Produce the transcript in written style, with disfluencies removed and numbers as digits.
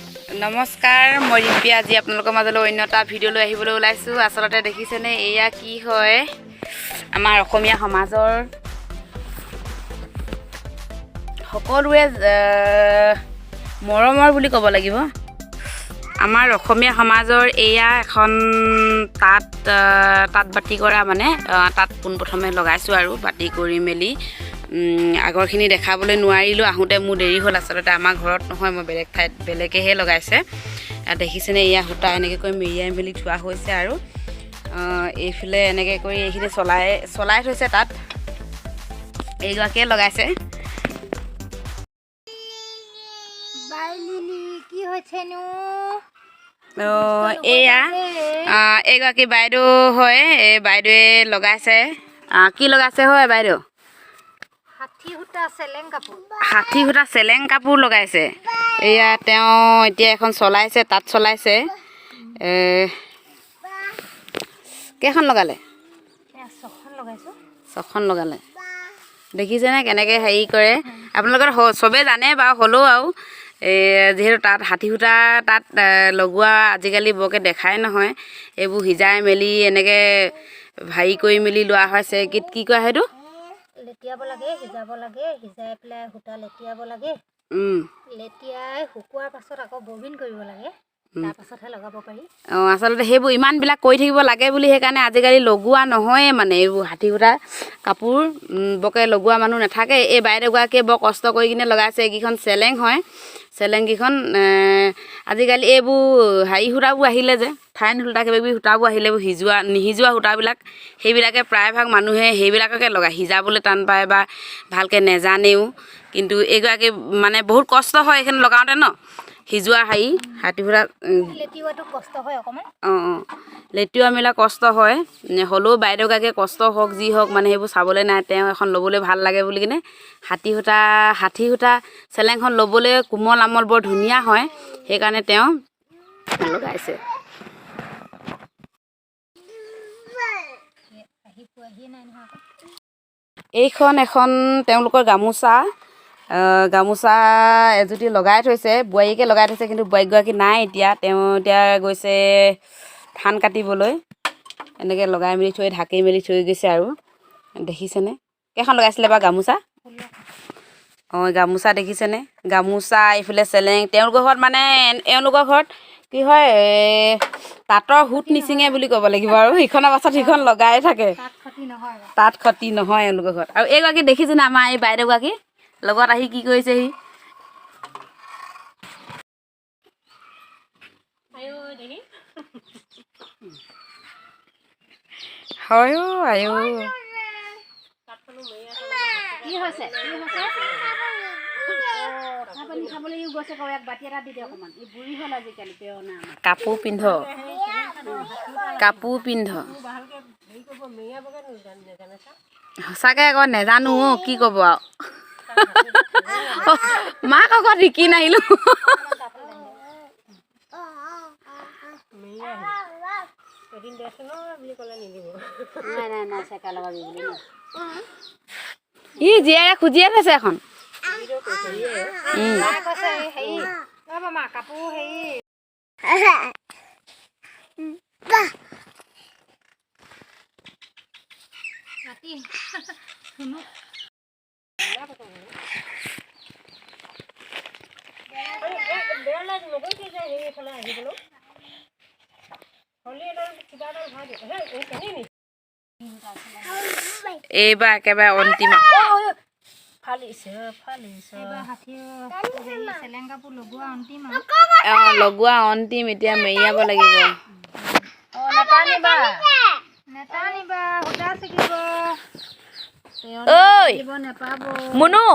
নমস্কাৰ, মই ৰিম্পী। আজি আপোনালোকৰ মাজলৈ অন্য এটা ভিডিঅ' লৈ আহিবলৈ ওলাইছোঁ। আচলতে দেখিছেনে, এয়া কি হয়? আমাৰ অসমীয়া সমাজৰ সকলোৰে মৰমৰ বুলি ক'ব লাগিব। আমাৰ অসমীয়া সমাজৰ এয়া এখন তাঁত, তাঁত বাতি কৰা, মানে তাঁত পোনপ্ৰথমে লগাইছোঁ আৰু বাতি কৰি মেলি আগৰখিনি দেখাবলৈ নোৱাৰিলোঁ, আহোঁতে মোৰ দেৰি হ'ল। আচলতে আমাৰ ঘৰত নহয়, মই বেলেগ ঠাইত, বেলেগেহে লগাইছে। দেখিছেনে, এয়া সূতা এনেকৈ কৰি মেৰিয়াই মেলি থোৱা হৈছে আৰু এইফালে এনেকৈ কৰি এইখিনি চলাই চলাই থৈছে। তাত এইগৰাকীয়ে লগাইছে। বাই লিলি, কি হৈছেনো? অঁ, এয়া এইগৰাকী বাইদেউ হয়। এই বাইদেৱে লগাইছে। কি লগাইছে হয় বাইদেউ? 60 সূতা চেলেং কাপোৰ। 60 সূতা চেলেং কাপোৰ লগাইছে। এয়া তেওঁ এতিয়া এখন চলাইছে, তাঁত চলাইছে। কেইখন লগালে? এয়া ছখন লগাইছোঁ। ছখন লগালে। দেখিছেনে কেনেকৈ হেৰি কৰে? আপোনালোকৰ চবেই জানে বাৰু, হ'লেও আৰু এই যিহেতু তাত 60 সূতা তাত লগোৱা আজিকালি বৰকৈ দেখাই নহয়। এইবোৰ সিজাই মেলি এনেকৈ হেৰি কৰি মেলি লোৱা হয়। চেৰেকীত কি কয় সেইটো? লেটিয়াব লাগে, সিজাব লাগে, সিজাই পেলাই সূতা লেটিয়াব লাগে। লেটিয়াই শুকোৱাৰ পাছত আকৌ ববিন কৰিব লাগে, তাৰপাছতহে লগাব পাৰি। অঁ, আচলতে সেইবোৰ ইমানবিলাক কৰি থাকিব লাগে বুলি সেইকাৰণে আজিকালি লগোৱা নহয়ে। মানে এইবোৰ 60 সূতা কাপোৰ বৰকৈ লগোৱা মানুহ নাথাকে। এই বাইদেউগৰাকীয়ে বৰ কষ্ট কৰি কিনে লগাইছে। এইকেইখন চেলেং হয়। চেলেংকেইখন আজিকালি এইবোৰ হেৰি সূতাবোৰ আহিলে যে, ফাইন সূতা, কিবা কিবি সূতাবোৰ আহিলে, এইবোৰ সিজোৱা নিসিজোৱা সূতাবিলাক, সেইবিলাকে প্ৰায়ভাগ মানুহে সেইবিলাককে লগায়। সিজাবলৈ টান পায় বা ভালকৈ নেজানেও। কিন্তু এইগৰাকী মানে বহুত কষ্ট হয় এইখিনি লগাওঁতে ন, সিজোৱা হেৰি 60 সূতা। লেটিওৱাটো কষ্ট হয় অকণমান। অঁ, লেটিওৱা মেলা কষ্ট হয়। হ'লেও বাইদেউগৰাকীয়ে কষ্ট হওক যি হওক, মানে সেইবোৰ চাবলৈ নাই। তেওঁ এখন ল'বলৈ ভাল লাগে বুলি কিনে 60 সূতা চেলেংখন ল'বলৈ কোমল আমল বৰ ধুনীয়া হয়, সেইকাৰণে তেওঁ লগাইছে। আহি পোৱাহিয়ে নাই নহয় আকৌ। এইখন এখন তেওঁলোকৰ গামোচা। গামোচা এজুতি লগাই থৈছে, বোৱাৰীকে লগাই থৈছে। কিন্তু বোৱাৰীগৰাকী নাই এতিয়া, তেওঁ এতিয়া গৈছে ধান কাটিবলৈ। এনেকৈ লগাই মেলি থৈ, ঢাকি মেলি থৈ গৈছে। আৰু দেখিছেনে কেইখন লগাইছিলে বাৰু গামোচা? অঁ, গামোচা দেখিছেনে? গামোচা, এইফালে চেলেং। তেওঁলোকৰ ঘৰত মানে এওঁলোকৰ ঘৰত কি হয়, তাঁতৰ সূত নিচিঙে বুলি ক'ব লাগিব আৰু সিখনৰ পাছত সিখন লগাই থাকে। তাঁত খতি নহয়। তাঁত খতি নহয় এওঁলোকৰ ঘৰত। আৰু এইগৰাকী দেখিছেনে, আমাৰ এই বাইদেউগৰাকী লগত আহি কি কৰিছেহি? হয় অ', আইঅ। কি হৈছে, কি হৈছে? চাহ পানী খাবলৈ গৈছে। কওঁ ইয়াক বাতি এটা দি দে অকণমান। ই বুঢ়ী হ'ল আজিকালি, পেয়না আমাৰ। কাপোৰ পিন্ধ, কাপোৰ পিন্ধ। সঁচাকৈ আকৌ নেজানো অ', কি ক'ব আৰু মাক আকৌ শিকি নাহিলোঁ। নাই নাই নাই, চেকা লগাবি বুলি ন। ই জীয়াৰে খুজিয়ে থৈছে এখন। মায়ে কৈছে হেৰি, ৰ'ব মা, কাপোৰ হেৰি ৰাতি শুনো। এইবাৰ একেবাৰে অন্তিম। এইবাৰ 60 হেৰি চেলেং কাপোৰ লগোৱা অন্তিম আৰু। অঁ, লগোৱা অন্তিম, এতিয়া মেৰিয়াব লাগিব। নেটানিবা, নেটানিবা, সূতা ছিগিব। ঐ নেপাব। মুনু।